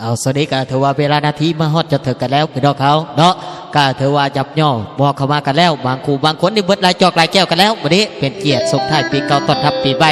ເອົາ ສະນີ້ກະຖືວ່າເວລານາທີມາຮອດຈອດເຖິງກັນແລ້ວ ພີ່ນ້ອງເຮົາເນາະ ກະຖືວ່າຫຍັບຍໍບໍ່ເຂົ້າມາກັນແລ້ວ ບາງຄູ່ບາງຄົນນີ້ເບິດຫຼາຍຈອກຫຼາຍແກ້ວກັນແລ້ວ. ມື້ນີ້ເປັນກຽດສົ່ງທ້າຍປີເກົ່າ ຕ້ອນຮັບປີໃໝ່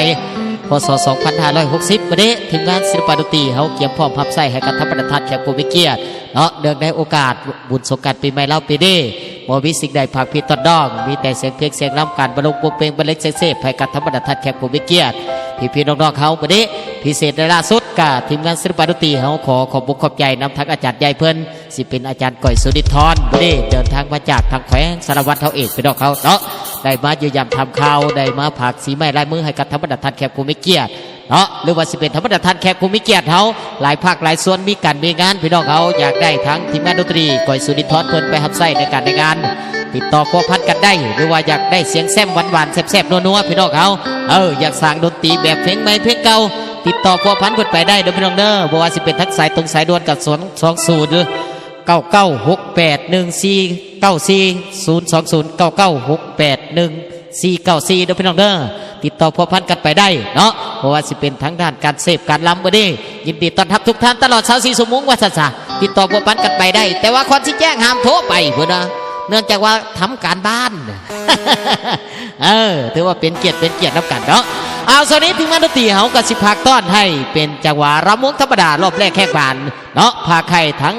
ພ.ສ. ສອງພັນຫ້າຮ້ອຍຫົກສິບ ມື້ນີ້ທີມງານສິລະປະດົນຕີເຮົາກຽມພ້ອມຮັບໃຊ້ໃຫ້ກັບທ່ານບັນດາທ່ານແຂກຜູ້ມີກຽດເນາະ ເນື່ອງໃນໂອກາດບຸນສົງການປີໃໝ່ລາວປີນີ້ ບໍ່ມີສິ່ງໃດຝາກພີ່ຕ້ອນນ້ອງ ມີແຕ່ສຽງເພງສຽງລຳ ການບັນລົງວົງເພງບັນເລງສຽງເສບໃຫ້ກັບທ່ານບັນດາທ່ານແຂກຜູ້ມີກຽດ ພີ່ໆນ້ອງໆເຮົາ. ມື້ນີ້ພິເສດແລະຫຼ້າສຸດກະທີມງານສິລະປະດົນຕີເຮົາຂໍຂອບອົກຂອບໃຈນຳທັງອາຈານໃຫຍ່ເພິ່ນ ຊິເປັນອາຈານກ້ອຍ ສຸນິດທອນ ມື້ນີ້ເດີນທາງມາຈາກທາງແຂວງສາລະວັນເຮົາເອງ ພີ່ນ້ອງເຮົາເນາະ ໄດ້ມາຢ້ຽມຢາມຖາມຂ່າວ ໄດ້ມາຝາກສີໄມ້ລາຍມືໃຫ້ກັບທ່ານບັນດາທ່ານແຂກຜູ້ມີກຽດ ເນາະ ຫຼືວ່າຊິເປັນທ່ານບັນດາທ່ານແຂກຜູ້ມີກຽດເຮົາ ຫຼາຍພາກຫຼາຍສ່ວນມີການມີງານ ພີ່ນ້ອງເຮົາຢາກໄດ້ທາງທີມງານດົນຕີ ກ້ອຍ ສຸນິດທອນ ເພິ່ນໄປຮັບໃຊ້ໃນການໃນງານ ຕິດຕໍ່ພົວພັນກັນໄດ້ ຫຼືວ່າຢາກໄດ້ສຽງແຊມຫວານໆ ແຊບໆ ນົວໆ ພີ່ນ້ອງເຮົາ ເອີ ຢາກສ້າງດົນຕີແບບເພງໃໝ່ເພງເກົ່າ ຕິດຕໍ່ພົວພັນເພິ່ນໄປໄດ້ເດີ ພີ່ນ້ອງເດີ ບໍ່ວ່າຊິເປັນທັງສາຍຕົງສາຍດ່ວນກະ ສອງ ສອງ ສູນ ເກົ້າເກົ້າຫົກແປດໜຶ່ງສີ່ເກົ້າສີ່ ສູນ ສອງ ສູນ ເກົ້າເກົ້າຫົກແປດໜຶ່ງສີ່ເກົ້າສີ່ ເດີພີ່ນ້ອງເດີ ຕິດຕໍ່ພົວພັນກັນໄປໄດ້ເນາະ ບໍ່ວ່າຊິເປັນທາງດ້ານການເສບການລຳມື້ນີ້ ຍິນດີຕ້ອນຮັບທຸກທ່ານຕະຫຼອດຊາວສີ່ຊົ່ວໂມງວ່າຊັ້ນຊະ ຕິດຕໍ່ພົວພັນກັນໄປໄດ້ ແຕ່ວ່າກ່ອນຊິແຈ້ງຫ້າມໂທໄປພຸ້ນນະ ເນື່ອງຈາກວ່າທຳການບ້ານ ເອີ ຖືວ່າເປັນກຽດເປັນກຽດນຳກັນເນາະ ເອົາ ສະນີ້ທີມງານດົນຕີເຮົາກະຊິພາກຕ້ອນໃຫ້ເປັນຈັງຫວະລຳວົງທຳມະດາລອບແລກແຂກບ້ານເນາະ ພາກໃຫ້ທັງ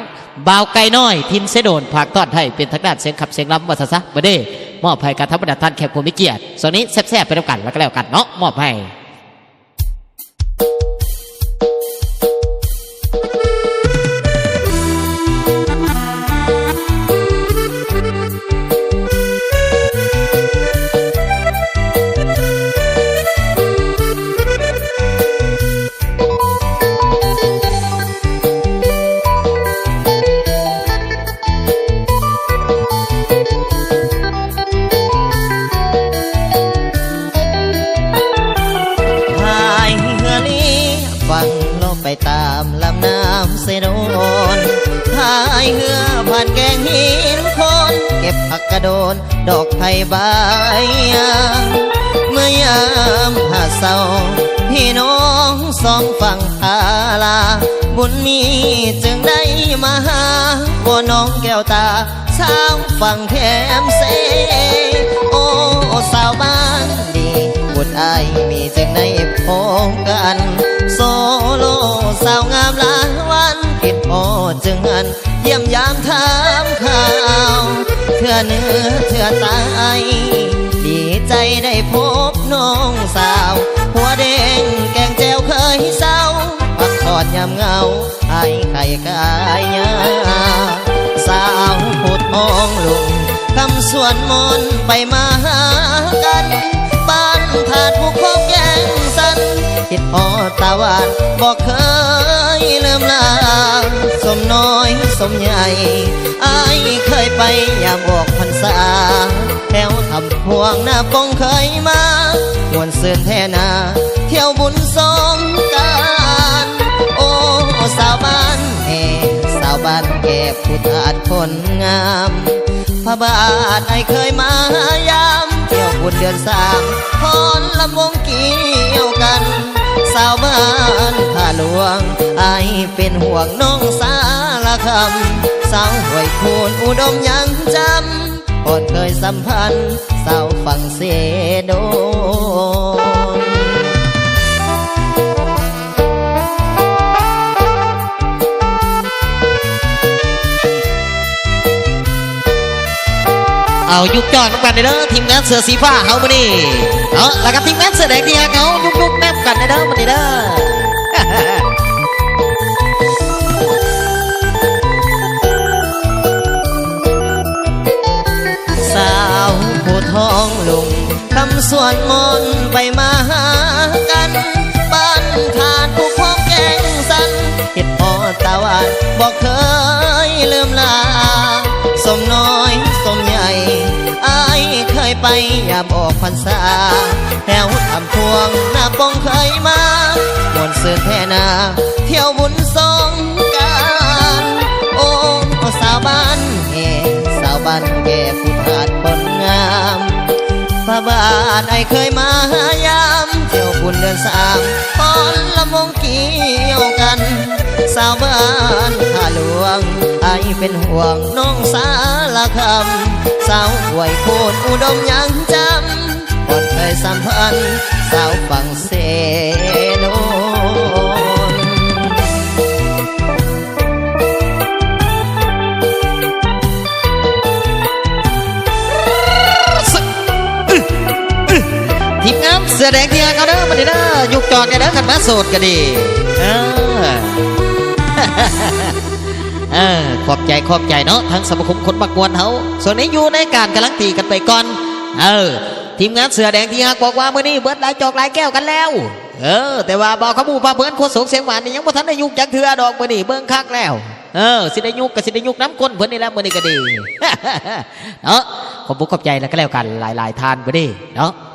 ບ່າວໄກ່ນ້ອຍ ຖິ່ນເຊໂດນ ພາກຕ້ອນໃຫ້ເປັນທາງດ້ານສຽງຂັບສຽງລຳວ່າຊະຊະ ບາດນີ້ມອບໃຫ້ກັບທ່ານບັນດາທ່ານແຂກຜູ້ມີກຽດ ຊ່ວງນີ້ແຊບໆໄປນຳກັນ ແລ້ວກໍແລ້ວກັນເນາະ ມອບໃຫ້. ພາຍເຮືອລີຝັ່ງເລາະໄປຕາມລຳນ້ຳເຊໂດນ ພາຍເຮືອຜ່ານແກ້ງຫີນໂຄນ ເກັບຜັກກະໂດນ ດອກໄຜ່ໃບຍາງ ເມື່ອຍາມຫາເຊົ້າ ພີ່ນ້ອງສອງຝັ່ງພາລາ ບຸນມີຈຶ່ງໄດ້ມາຫາ ວອນນ້ອງແກ້ວຕາ ຊາວຝັ່ງແຄມເຊ ໂອ້ ຊາວບ້ານດີ ບຸນອ້າຍມີຈຶ່ງໄດ້ພົບກັນ ໂຊໂລສາວງາມຫຼາຍວັນ ຄິດຮອດຈຶ່ງຫັນ ຢ້ຽມຢາມຖາມຂ່າວ ເທື່ອເໜືອເທື່ອໃຕ້ ດີໃຈໄດ້ພົບນ້ອງສາວ ຫົວແດງແກ້ງແຈ່ວເຄີຍເຊົາ ພັກຜ່ອນຍາມເຫງົາ ຫາຍໄຂ້ກາຍຍາ ສາວຜູ້ທອງລຸງ ຄຳສວນມອນໄປມາຫາກັນ ບ້ານທາດພູຄອງແກ້ງສັນ ຄິດຮອດຕາຫວານ ບໍ່ເຄີຍລືມລາ ສົມນ້ອຍສົມໃຫຍ່ ອ້າຍເຄີຍໄປຍາມອອກພັນສາ ແຖວຖ້ຳພວງນາປ່ອງເຄີຍມາ ມ່ວນຊື່ນແທ້ນາ ທ່ຽວບຸນສົງການ ໂອ້ ຊາວບ້ານແຫ່ ຊາວບ້ານແກ່ຜູ້ທາດຄົນງາມ ພະບາດອ້າຍເຄີຍມາຢາມ ທ່ຽວບຸນເດືອນສາມ ຟ້ອນລຳວົງກ່ຽວກັນ ຊາວບ້ານທ່າຫຼວງ ອ້າຍເປັນຫ່ວງນ້ອງສາລະຄຳ ຊາວຫ້ວຍຄູນອຸດົມຍັງຈຳ ກ່ອນເຄີຍສຳພັນ ຊາວຝັ່ງເຊໂດນ. ເອົາ ຍຸກຍອດນຳກັນເດີ ທີມງານເສື້ອສີຟ້າເຮົາມື້ນີ້ເນາະ ແລ້ວກໍທີມງານເສື້ອແດງທີ່ຮັກເຮົາ ຍຸກໆນຳກັນເດີມື້ນີ້ເດີ. ສາວຜູ້ທອງລຸງ ຄຳສວນມອນໄປມາຫາກັນ ບ້ານທາດພູຄອງແກ້ງສັນ ຄິດຮອດຕາຫວານ ບໍ່ເຄີຍລືມລາ ສົມນ້ອຍສົມໃຫຍ່ ອ້າຍເຄີຍໄປຍາມອອກພັນສາ ແຖວຖ້ຳພວງນາປ່ອງເຄີຍມາ ມ່ວນຊື່ນແທ້ນາ ທ່ຽວບຸນສົງການ ໂອ້ ຊາວບ້ານແຫ່ ຊາວບ້ານແກ່ຜູ້ທາດຄົນງາມ ພະບາດອ້າຍເຄີຍມາຫາຢາມ ທ່ຽວບຸນເດືອນສາມ ຟ້ອນລຳວົງກ່ຽວກັນ ຊ ສາວບ້ານທ່າຫຼວງ ອ້າຍເປັນຫ່ວງນ້ອງສາລະຄຳ ສາວຫ້ວຍໂພນອຸດົມຍັງຈຳ ບ່ອນເຄີຍສຳພັນ ສາວຝັ່ງເຊໂນນ. ທີມງານເສືອແດງທີ່ຮັກເຮົາເດີ ມານີ້ເດີ ຍຸກຈອກແດ່ເດີ ຄັນມາໂສດກໍດີ ເອີ ເອີ ຂອບໃຈ ຂອບໃຈເນາະ ທາງສະມາຄົມຄົນມັກມ່ວນເຮົາ ສ່ວນນີ້ຢູ່ໃນການກາລັນຕີກັນໄປກ່ອນ ເອີ ທີມງານເສືອແດງທີ່ຮັກບອກວ່າ ມື້ນີ້ເບິດຫຼາຍຈອກຫຼາຍແກ້ວກັນແລ້ວ ເອີ ແຕ່ວ່າບ່າວຄຳອູ ພາເພີນ ຄົວໂສງ ສຽງຫວານນີ້ ຍັງບໍ່ທັນໄດ້ຍຸກຈັກເທື່ອດອກ ມື້ນີ້ເບິ່ງຄັກແລ້ວ ເອີ ຊິໄດ້ຍຸກກໍຊິໄດ້ຍຸກນຳກົ້ນເພິ່ນນີ້ແຫຼະ ມື້ນີ້ກໍດີ ເນາະ ຂອບອົກຂອບໃຈແລ້ວກໍແລ້ວກັນ ຫຼາຍໆທ່ານມື້ນີ້ເນາະ.